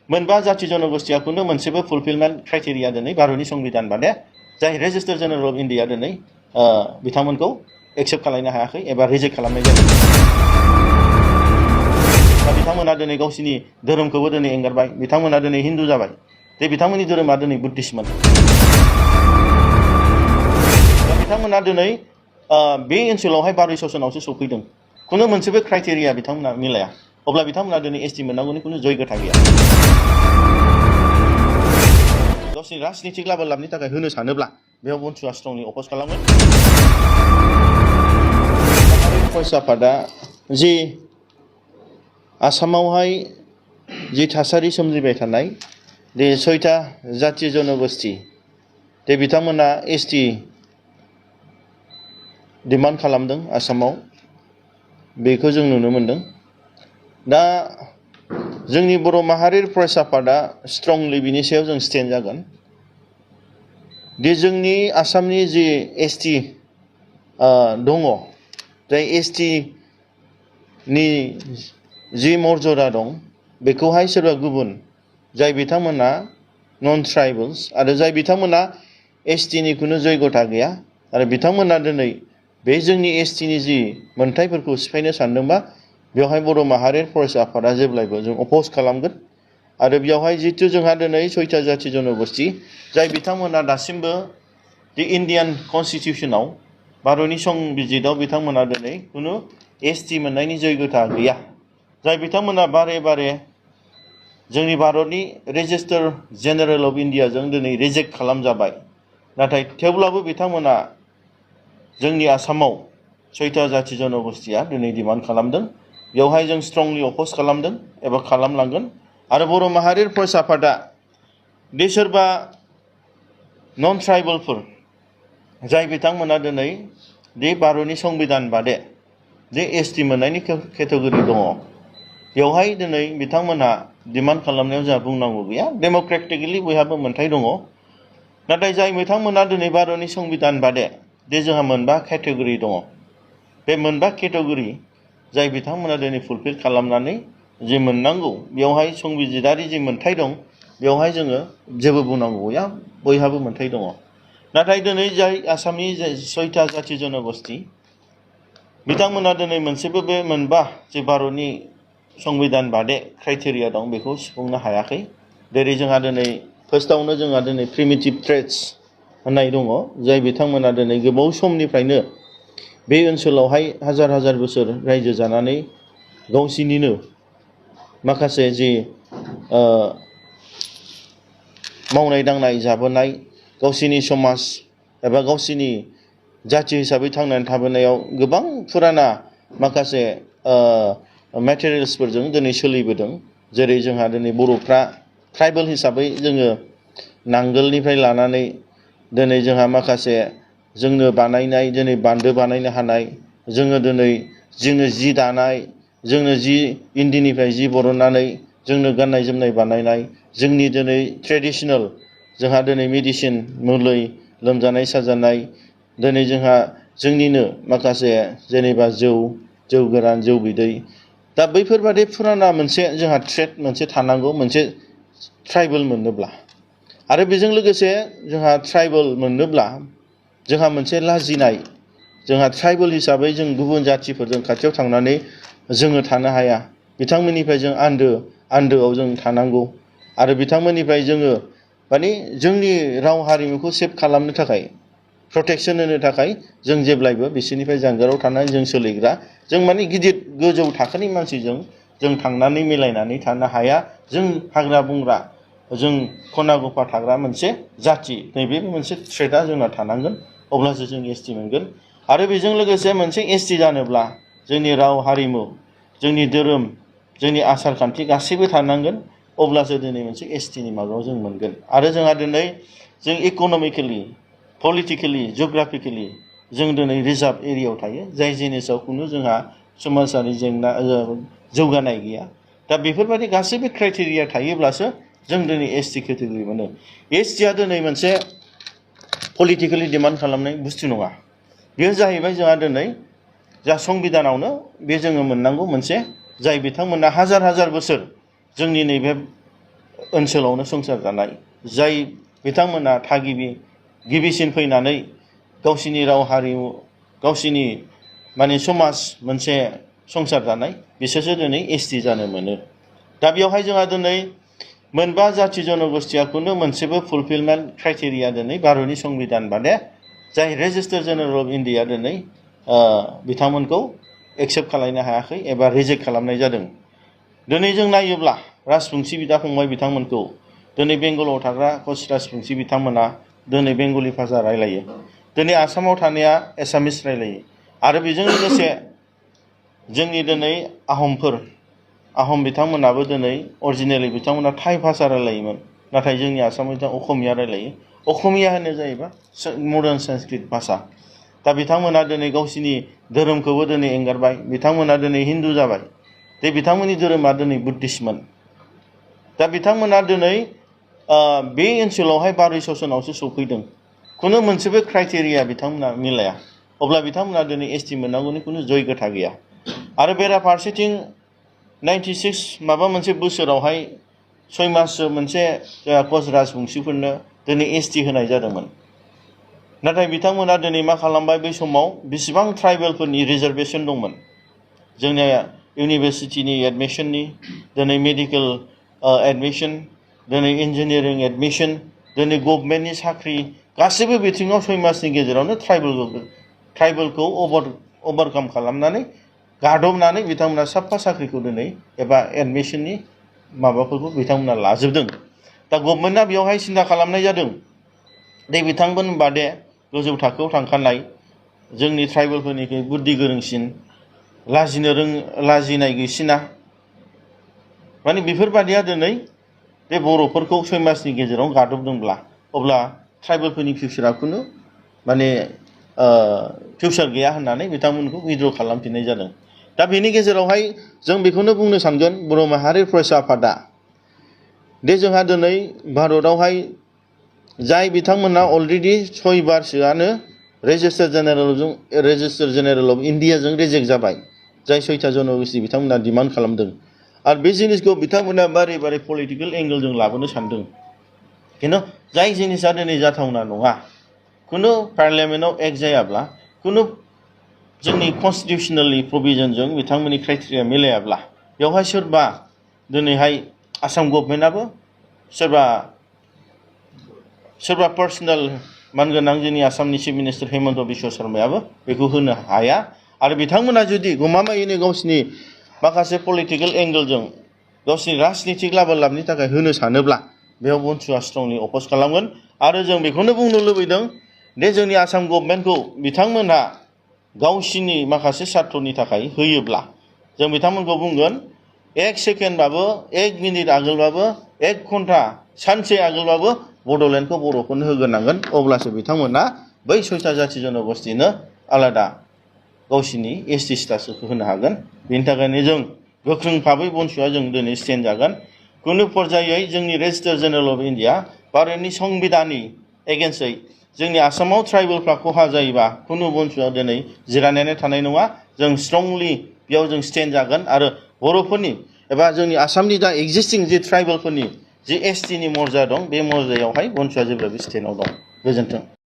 मोनबा जाति जनगोष्ठिया खुनु मोनसेबो फुलफिलमेन्ट क्राइटेरिया दिनै भारतनि संबिधान बादे जाय रेजिस्टार जेनेरेल अफ इन्डिया दिनै बिथांमोनखौ एक्सेप्ट खालामनो हायाखै एबा रिजेक्ट खालामनाय जादों। दा बिथांमोना दिनै गावसिनि धोरोमखौबो दिनै एंगारबाय, बिथांमोना दिनै हिन्दु जाबाय, जे बिथांमोननि धोरोमा दिनै बुद्धिस्टमोन। दा बिथांमोना दिनै बे ओनसोलावहाय बार'य ससनावसो सफैदों, खुनु मोनसेबो क्राइटेरिया बिथांमोना मिलाया, अब्ला बिथांमोना दिनै एसटि मोननांगौनि खुनु जयगथा गैया। गावसिनि राजनितिक लाबा लाबनि थाखाय होनो सानोब्ला बेयाव बनसुआ स्ट्रंलि अपोज खालामगोन। फरायसा आफादा जि आसामावहाय जि थासारि सोमजिबाय थानाय दे 6टा जाति जनगोष्ठि दे बिथांमोना एसटि डिमान्ड खालामदों आसामाव, बेखौ जों नुनो मोनदों। दा जोंनि बर' माहारियारि फरायसा आफादा स्ट्रंलि बिनि सायाव जों स्टेन्ड जागोन दि जोंनि आसामनि जि एसटि दङ, जाय एसटि नि जि मर्यादा दं बेखौहाय सोरबा गुबुन जाय बिथांमोना नन ट्राइबेल्स आरो जाय बिथांमोना एसटिनि खुनु जयगथा गैया आरो बिथांमोना दिनै बे जोंनि एसटिनि जि मोनथायफोरखौ सिफायनो सानदोंबा बेवहाय बर' माहारियारि फरायसा आफादा जेब्लायबो जों अपोज खालामगोन। आरो बेवहाय जितु जोंहा दिनै 6टा जाति जनगोष्ठि जाय बिथांमोना दासिमबो दि इन्डियान कनस्टिटिउसनाव भारतनि संबिजिताव बिथांमोना दिनै खुनु एसटि मोननायनि जयगथा गैया, जाय बिथांमोना बारे बारे जोंनि भारतनि रेजिस्टार जेनेरेल अफ इन्डियाजों दिनै रिजेक्ट खालामजाबाय, नाथाय थेवब्लाबो बिथांमोना जोंनि आसामाव 6टा जाति जनगोष्ठिया दिनै डिमान्ड खालामदों। बेवहाय जों स्ट्रंलि अपोज खालामदों एबा खालामलांगोन। आरो बर' माहारियारि फरायसा आफादा दि सोरबा नन ट्राइबेलफोर जाय बिथांमोना दिनै दि भारतनि संबिधान बादे जे एसटि मोननायनि केटेगरि दङ, बेवहाय दिनै बिथांमोनहा डिमान्ड खालामनायाव जोंहा बुंनांगौ गैया, डेम'क्रेटिकलि बयहाबो मोनथाय दङ। नाथाय जाय बिथांमोना दिनै भारतनि संबिधान बादे दे जोंहा मोनबा केटेगरि दङ, बे मोनबा केटेगरि जाय बिथांमोना दिनै फुलफिल खालामनानै जि मोननांगौ बेवहाय संबिजितारि जि मोनथाय दं बेवहाय जोङो जेबो बुंनांगौ गैया, बयहाबो मोनथाय दङ। नाथाय दिनै जाय आसामनि 6टा जाति जनगोष्ठि बिथांमोना दिनै मोनसेबो बे मोनबा जे भारतनि संबिधान बादे क्राइटेरिया दं बेखौ सुफुंनो हायाखै। जेरै जोंहा दिनै फार्स्टआवनो जोंहा दिनै प्रिमिटिभ ट्रेड्स होननाय दङ, जाय बिथांमोना दिनै गोबाव समनिफ्रायनो बे ओनसोलावहाय हाजार हाजार बोसोर रायजो जानानै गावसिनिनो माखासे जि मावनाय दांनाय जाबोनाय गावसिनि समाज एबा गावसिनि जाति हिसाबै थांनानै थाबोनायाव गोबां फुराना माखासे मेटेरियल्सफोरजों दिनै सोलिबोदों। जेरै जोंहा दिनै बर'फ्रा ट्राइबेल हिसाबै जोङो नांगोलनिफ्राय लानानै दिनै जोंहा माखासे जोंनो बानायनाय दिनै बान्दो बानायनो हानाय, जोङो दिनै जि दानाय, जोंनो जि इन्दिनिफ्राय जि बरननानै जोंनो गाननाय जोमनाय बानायनाय, जोंनि दिनै ट्रेडिशनेल जोंहा दिनै मेडिसिन मुलि लोमजानाय साजानाय, दिनै जोंहा जोंनिनो माखासे जेनेबा जौ गोरान जौ बिदै, दा बैफोरबादि फुराना मोनसे जोंहा ट्रेड मोनसे थानांगौ मोनसे ट्राइबेल मोननोब्ला। आरो बेजों लोगोसे जोंहा ट्राइबेल मोननोब्ला जोंहा मोनसे लाजिनाय, जोंहा ट्राइबेल हिसाबै जों गुबुन जातिफोरजों खाथियाव थांनानै जोङो थानो हाया, बिथांमोननिफ्राय जों आन्दोआव जों थानांगौ। आरो बिथांमोननिफ्राय जोङो माने जोंनि राव हारिमुखौ सेभ खालामनो थाखाय प्रटेक्सन होनो थाखाय जों जेब्लायबो बिसोरनिफ्राय जानगाराव थानानै जों सोलिग्रा, जों माने गिदिर गोजौ थाखोनि मानसिजों जों थांनानै मिलायनानै थानो हाया। जों हाग्रा बंग्रा जों खना गफा थाग्रा मोनसे जाति, नैबे मोनसे ट्रेडआ जोंना थानांगोन, अब्लासो जों एसटि मोनगोन। आरो बेजों लोगोसे मोनसे एसटि जानोब्ला जोंनि राव हारिमु, जोंनि धोरोम, जोंनि आसार खान्थि गासैबो थानांगोन, अब्लासो दिनै मोनसे एसटिनि माबायाव जों मोनगोन। आरो जोंहा दिनै जों इक'नमिकेलि पलिटिकेलि जिअग्राफिकेलि जों दिनै रिजार्भ एरियायाव थायो, जाय जिनिसाव खुनु जोंहा समाजारि जेंना जौगानाय गैया। दा बेफोरबायदि गासैबो क्राइटेरिया थायोब्लासो जों दिनै एसटि केटेगरि मोनो। एसटिआ दिनै मोनसे पलिटिकेलि डिमान्ड खालामनाय बुस्थु नङा, बेयो जाहैबाय जोंहा दिनै जा संबिधानावनो बे जोङो मोननांगौ मोनसे, जाय बिथांमोना हाजार हाजार बोसोर जोंनि नैबे ओनसोलावनो संसार जानाय जाय बिथांमोना थागिबि गिबिसिन फैनानै गावसिनि राव हारिमु गावसिनि माने समाज मोनसे संसार जानाय बिसोरसो दिनै एसटि जानो मोनो दा बेवहाय जोंहा दिनै मोनबा जाथि जनगोष्ठिया खुनु मोनसेबो फुलफिलमेन्ट क्राइटेरिया दिनै भारतनि संबिधान बादे जाय रेजिस्टार जेनेरेल अफ इन्डिया दिनै बिथांमोनखौ एक्सेप्ट खालामनो हायाखै एबा रिजेक्ट खालामनाय जादों दिनै जों नायोब्ला राजबंसि बिदा फंबाय बिथांमोनखौ दिनै बेंगलाव थाग्रा कच राजबंसि बिथांमोना दिनै बेंगलि भाषा रायलायो दिनै आसामाव थानाया एसामिस रायलायो आरो बेजों लोगोसे जोंनि दिनै आहम बिथांमोनाबो दिनै अरिजिनेलि बिथांमोना थाइ भाषा रायलायोमोन नाथाय जोंनि आसामाव असमिया रायलायो असमिया होनो जाहैबाय मडार्न संस्कृत भाषा दा बिथांमोना दिनै गावसिनि धोरोमखौबो दिनै एंगारबाय बिथांमोना दिनै हिन्दु जाबाय दे बिथांमोननि धोरोमा दिनै बुद्धिस्टमोन दा बिथांमोना दिनै बे ओनसोलावहाय बारय ससनावसो सफैदों खुनु मोनसेबो क्राइटेरिया बिथांमोना मिलाया अब्ला बिथांमोना दिनै एसटि मोननांगौनि खुनु जयगथा गैया आरो बेराफारसेथिं 96 माबा मोनसे बोसोरावहाय 6 माससो मोनसे कच राजबंसिफोरनो दिनै एसटि होनाय जादोंमोन नाथाय बिथांमोना दिनै मा खालामबाय बै समाव बेसेबां ट्राइबेलफोरनि रिजार्भेसन दंमोन जोंनिया इउनिभारसिटिनि एडमिसननि दिनै मेडिकेल एडमिसन दिनै इन्जिनियारिं एडमिसन दिनै गभर्नमेन्टनि साख्रि गासैबो बिथिङाव 6 मासनि गेजेरावनो ट्राइबेलखौ ओभारकाम खालामनानै गादबनानै बिथांमोना साफा साख्रिखौ दिनै एबा एडमिसननि माबाफोरखौ बिथांमोना लाजोबदों दा गभर्नमेन्टआ बेवहाय सिन्था खालामनाय जादों दे बिथांमोन बादे गोजौ थाखोआव थांखानाय जोंनि ट्राइबेलफोरनिख्रुइ बुद्धि गोरोंसिन लाजिनाय गैसिना माने बेफोरबादिया दिनै बे बर'फोरखौ 6 मासनि गेजेराव गादबदोंब्ला अब्ला ट्राइबेलफोरनि फिउचारा खुनु माने फिउचार गैया होननानै बिथांमोनखौ उइथड्र खालामफिननाय जादों दा बेनि गेजेरावहाय जों बेखौनो बुंनो सानगोन बर' माहारि फरायसा आफादा दे जोंहा दिनै भारतआवहाय जाय बिथांमोना अलरेडि 6 बारसोआनो रेजिस्टार जेनेरेल अफ इन्डियाजों रिजेक्ट जाबाय जाय 6था जनगोष्ठि बिथांमोना डिमान्ड खालामदों आरो बे जिनिसखौ बिथांमोना बारे बारे पलिटिकेल एंगलजों लाबोनो सानदों खिन्थु जाय जिनिसा दिनै जाथावना नङा खुनु पार्लियामेन्टआव एक्ट जायाब्ला खुनु जोंनि कन्स्टिटिउसनेलनि प्रभिजनजों बिथांमोननि क्राइटेरिया मिलायाब्ला बेवहाय सोरबा दिनैहाय आसाम गभर्नमेन्टआबो सोरबा पार्सनेल मानगोनां जोंनि आसामनि चिफ मिनिस्टार हेमन्त बिश्व शर्मायाबो बेखौ होनो हाया आरो बिथांमोना जुदि गमामायैनो गावसिनि माखासे पलिटिकेल एंगलजों गावसिनि राजनितिक लाबनि थाखाय होनो सानोब्ला बेयाव BoNSUआ स्ट्रंलि अपोज खालामगोन आरो जों बेखौनो बुंनो लुबैदों दे जोंनि आसाम गभर्नमेन्टखौ बिथांमोनहा गावसिनि माखासे सार्थनि थाखाय होयोब्ला जों बिथांमोनखौ बुंगोन 1 सेकेन्डबाबो 1 मिनिट आगोलबाबो 1 घन्टा सानसे आगोलबाबो बड'लेण्डखौ बर'फोरनो होग्रोनांगोन अब्लासो बिथांमोना बै 6था जाथि जनगोष्ठिनो आलादा गावसिनि एसटि स्टेटासखौ होनो हागोन बेनि थाखायनो जों गोख्रों भाबै BoNSUआ जों दिनै स्टेन्ड जागोन खुनु पर्यायै जोंनि रेजिस्टार जेनेरेल अफ इन्डिया भारतनि संबिधाननि एगेन्स्टै जोंनि आसामाव ट्राइबेलफ्रा खहा जायोबा खुनु BoNSUआ दिनै जिरायनानै थानाय नङा जों स्ट्रंलि बेयाव जों स्टेन्ड जागोन आरो बर'फोरनि एबा जोंनि आसामनि दा एक्जिस्टिं जि ट्राइबेलफोरनि जि एसटिनि मर्जा दं बे मर्जायावहाय BoNSUआ जेब्लाबो स्टेन्डआव दं गोजोन्थों।